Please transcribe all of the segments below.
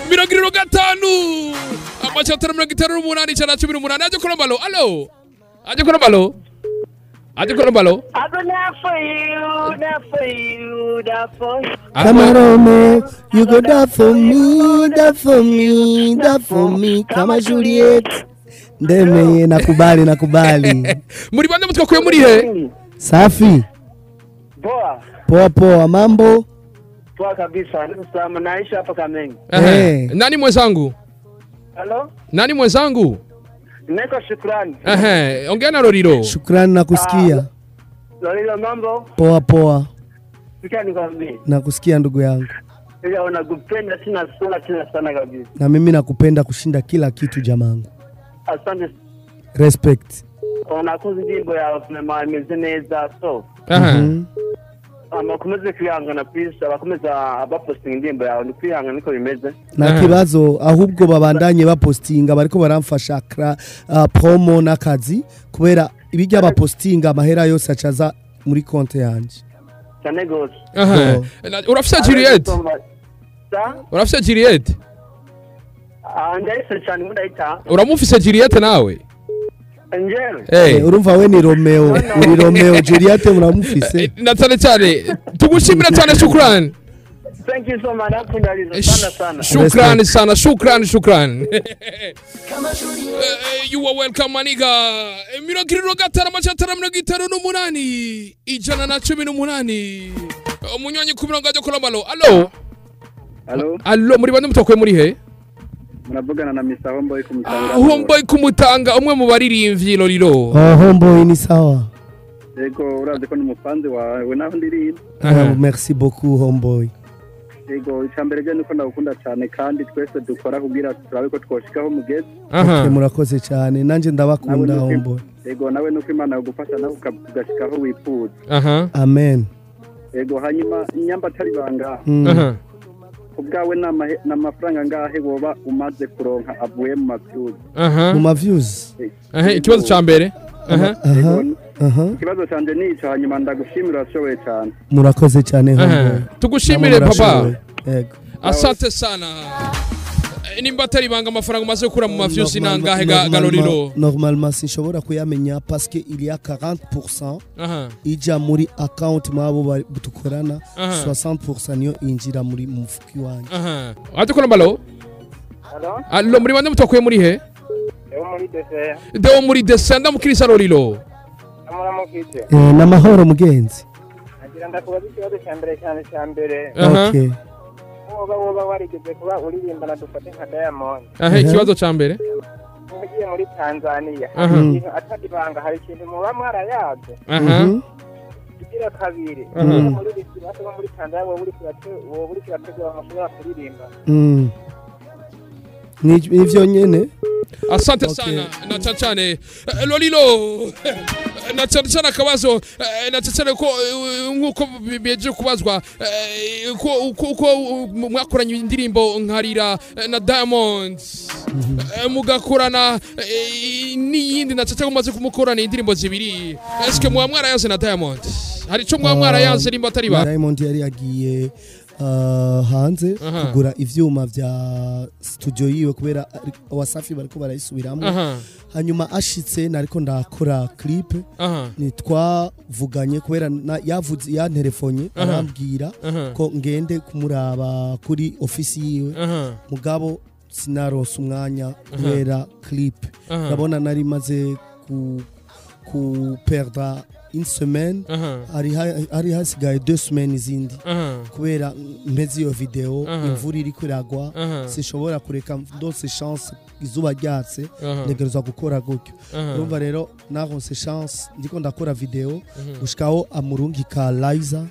75 558 118. Aje Kolombalo. Allo. Aje Kolombalo. Aje Kolombalo. I've been there for you, there for you, there for you. Kama Romeo, you go there for me, there for me, there for me. Kama Juliet. Ndemeye, nakubali, nakubali. Muri bande mutwakuye muri he? Safi. Poa. Poa poa, mambo? Poa kabisa. Salama, naishi hapa Kamenge. Hey. Nani mwenzangu? Hello? Nani mwenzangu? Niko Shukrani. Ongea na Lolilo. Shukrani, nakusikia. Lolilo, mambo? Poa poa. Sikia nikwambie. Nakusikia ndugu yangu. Ila unakupenda sina sana tena sana kabisa. Na mimi nakupenda kushinda kila kitu jamangu. Asante. Respect. Unakoze ndirimbo yawe imeze neza so. Amakomeze kwihangana please, abakomeza abapostinga indirimbo yawe ni kwihangana niko bimeze. Na kibazo ahubwo babandanye bapostinga bariko baramfasha promo n'akazi kubera ibijya bapostinga amahera yose acaza muri konte yanje. Cyane gose. Urafise Juliet? Urafise Juliet? Ndayise cyane ndayita. Uramufise Juliet nawe? Njyewe. Hey. Urumva we ni Romeo, uri Romeo, Juliet muramufise. Na cyane cyane tugushimira cyane Shukrani. Thank you so much. Nakunda sana sana. Shukrani sana, shukrani, shukrani. You are welcome maniga. 75 558 118. Umunywanyi ku mirongo ajya Kolombalo. Allo. Allo. Allo, muri bande mutwakuye muri he? Muravugana na Mr. Homeboy kumutanga. Homeboy kumutanga, umwe mu baririmbyi Lolilo. Oh, Homeboy ni sawa. Yego, urazi ko n'umufanzi wawe naho ndiri. Merci beaucoup Homeboy. Yego, icambere je nuko ndagukunda cyane kandi twese dukora kugira turabe ko twoshikaho mugeze. Okay, murakoze cyane. Nanje ndabakunda Homeboy. Yego, nawe nuko Imana yagufasha nawe ukagashikaho wifuza. Amen. Yego, hanyuma inyamba atari banga. Ubwawe n'amafaranga ngahe woba umaze kuronka avuye mu maviews? Mu maviews. Ikibazo ca mbere. Ikibazo canje ni ico, hanyuma ndagushimira urashoboye cyane. Murakoze cyane Homeboy. Tugushimire papa. Yego. Asante sana. Nimba atari banga amafaranga umaze gukura mu maviews nangahe Galorilo? Normalement sinshobora kuyamenya parce que il y a 40% ija muri account mabo dukorana, 60% niyo injira muri mufuki wanje. Aje Kolombalo? Allo? Allo, muri bande mutwakuye muri he? Deo muri Dese. Deo muri Dese, ndamukirisa Lolilo. Amuramukije. Namahoro mugenzi. Nagira ndakubaza ikibazo cya mbere cyane cya mbere. Okay. Woba warigeze kuba uririmbana dufate nka Diamond. Ikibazo ca mbere. Ugiye muri Tanzania. Atari banga hari ikintu muba mwarayaze. Igira kabiri. Muri bisi muri Tanzania wowe uri kurategura amashuri kuririmba. Nivyo nyene. Asante sana na cyane Lolilo. Na cyane akabazo na cyane ko nkuko bibeje kubazwa ko mwakoranye indirimbo nkarira na Diamond, mugakorana n'iyindi na cyane mumaze kumukorana indirimbo zibiri. Eske mwa mwarayanze na Diamond? Hari ico mwa mwarayanze rimba atari ba Diamond yari yagiye hanze kugura ivyuma vya studio yiwe kubera Wasafi bariko barayisubiramo. Hanyuma ashitse nariko ndakora clip, nitwavuganye kubera yavuze yanterefonye arambwira ko ngende kumuraba kuri office yiwe, mugabo sinaronse umwanya kubera clip. Ndabona nari maze ku perdre une semaine, hari hasigaye 2 semaines izindi kubera mpeze iyo video, imvura iri kuragwa, sinshobora kureka ndose chance izuba ryatse, ntegerezwa gukora gutyo. Urumva rero naronse chance ndiko ndakora video gushikaho amurungika Liza,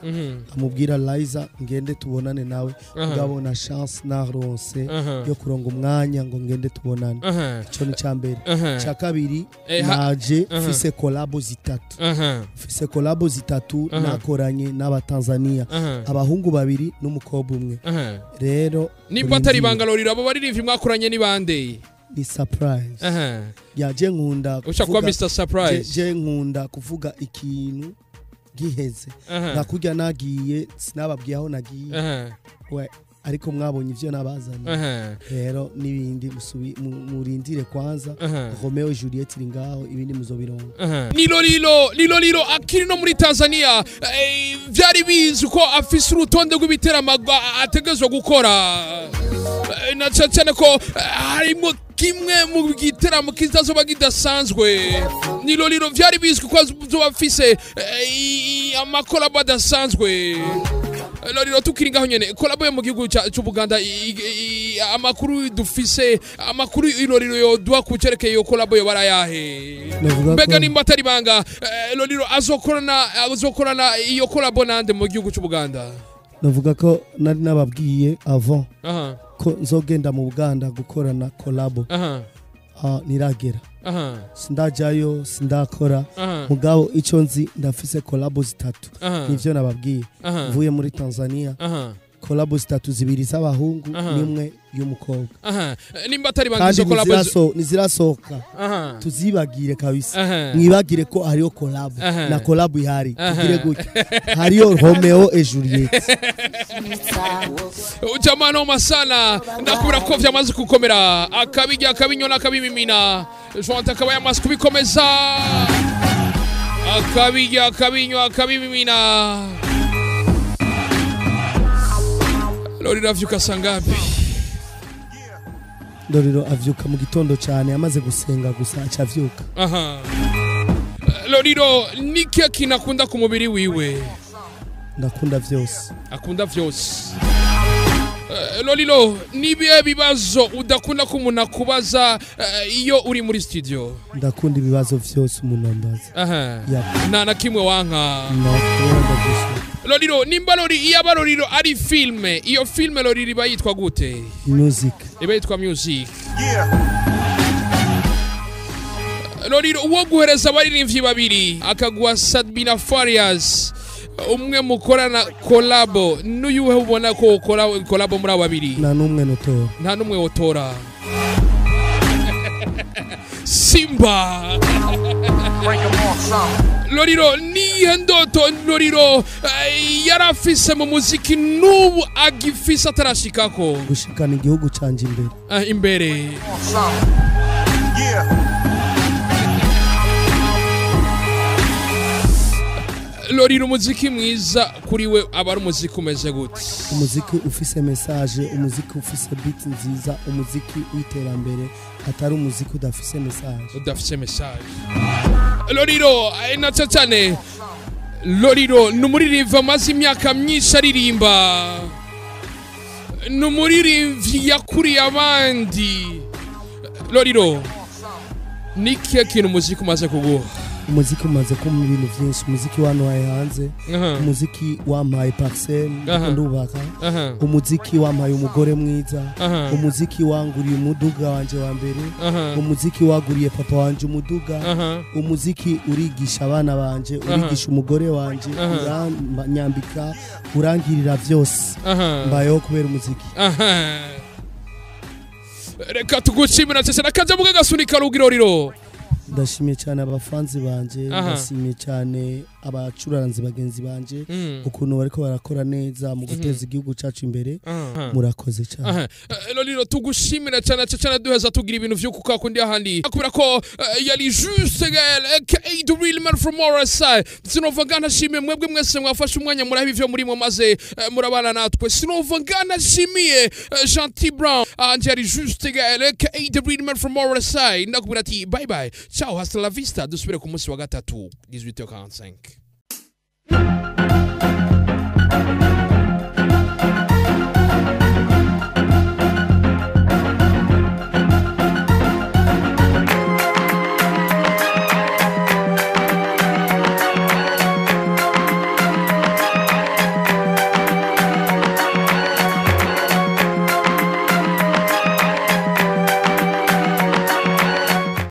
amubwira Liza ngende tubonane nawe, mugabo na chance naronse yo kuronga umwanya ngo ngende tubonane. Ico ni cambere. Ca kabiri naje mfise collabo zitatu. Mfise collabo zitatu nakoranye n'abatanzania, abahungu babiri n'umukobwa umwe. Rero nimba atari bangalorira abo baririmbyi mwakoranye ni bande? Ni surprise. Ya je nkunda kuvuga Mr Surprise. Je nkunda kuvuga ikintu giheze. Nakujya nagiye sinababwiye aho nagiye. We Ariko mwabonye ivyo nabazanye. Rero n'ibindi murindire kwanza. Romeo Juliet iri ngaho, ibindi muzobironka. Ni Lolilo, ni Lolilo akiri no muri Tanzania. Vyari bizi ko afise urutonde rw'ibiteramo ategerezwa gukora. Na cyane ko harimo kimwe mu giteramo kizazoba kidasanzwe. Ni Lolilo vyari bizwi ko azoba afise amakolabo adasanzwe. Lolilo tukiri ngaho nyene, kolabo yo mu gihugu cy'Ubuganda, amakuru dufise, amakuru Lolilo yoduha ku cerekeye iyo kolabo yo barayahe? Mbega nimba atari banga, Lolilo azokorana iyo kolabo nande mu gihugu cy'Ubuganda? Navuga ko nari nababwiye avant ko nzogenda mu Buganda gukorana kolabo. Niragera. Sindajayo, sindakora. Mugabo ico nzi ndafise kolabo zitatu. Nivyo nababwiye. Mvuye muri Tanzania. Kolabo zitatu, zibiri z'abahungu nimwe y'umukobwa. Nimba atari banga izo kolabo nizirasohoka. Tuzibagire kabisa. Mwibagire ko hariyo kolabo. Na kolabo ihari. Tugire gutya. Hariyo Romeo et Juliet. Jamaa noma sana. Ndakubira ko vyamaze kukomera. Akabijya akabinyona akabimimina. Joanta akaba yamaze kubikomeza. Akabijya akabinywa akabimimina. Lolilo avyuka sangapi? Lolilo avyuka mu gitondo cyane, amaze gusenga gusa aca avyuka. Lolilo niki kinakunda ku mubiri wiwe? Ndakunda vyose. Akunda vyose. Lolilo nibihe bibazo udakunda ko umuntu akubaza iyo uri muri studio? Ndakunda ibibazo vyose umuntu ambaza. Nta na kimwe wanka? No. Lolilo nimba Loli iyaba Lolilo ari filme, iyo filme Lolilo iba yitwa gute? Music. Iba yitwa Music. Lolilo uwo guhereza abaririmbyi babiri akaguha Sadbina Farias, umwe mukorana kolabo, n'uyuhe ubona ko ukora kolabo muri abo babiri? Nta n'umwe notora. Nta n'umwe wotora. Simba. Lolilo niyihe ndoto Lolilo yarafise mu muziki n'ubu agifise atarashikako? Gushikana igihugu canje imbere. Imbere. Lolilo umuziki mwiza kuri we aba ari umuziki umeze gute? Umuziki ufise message, umuziki ufise beat nziza, umuziki w'iterambere, atari umuziki udafise message. Udafise message. Lolilo na cyane Lolilo ni umuririmbyi amaze imyaka myinshi aririmba. Ni umuririmbyi yakuriye abandi. Lolilo ni ikihe kintu umuziki umaze kuguha? Umuziki umaze kumpa ibintu byinshi. Umuziki wantwaye hanze, umuziki wampaye parcelle ndubaka, umuziki wampaye umugore mwiza, umuziki wanguriye umuduga wanje wa mbere, umuziki waguriye papa wanje umuduga, umuziki urigisha abana banje, urigisha umugore wanje, uranyambika, urangirira byose. Mbayeho kubera umuziki. Reka tugushimira cyane. Akaja muga gasunika rugiroriro. Ndashimiye cyane abafanzi banje, ndashimiye cyane abacuraranzi bagenzi banje ukuntu bariko barakora neza mu guteza igihugu cacu imbere. Murakoze cyane. Lolilo tugushimira cyane cyane, duheza tugira ibintu vyo kukakundi ahandi kubera ko yari Juste Gael aka the real man from RSI. Sinova nashimiye mwebwe mwese mwafashe umwanya muraho ivyo murimo maze murabana natwe. Sinova nashimiye Gentil Brown anje yari Juste Gael aka the real man from RSI. Ndakubwira ati bye bye, ciao, hasta la vista, dusubire ku munsi wa gatatu 18h45.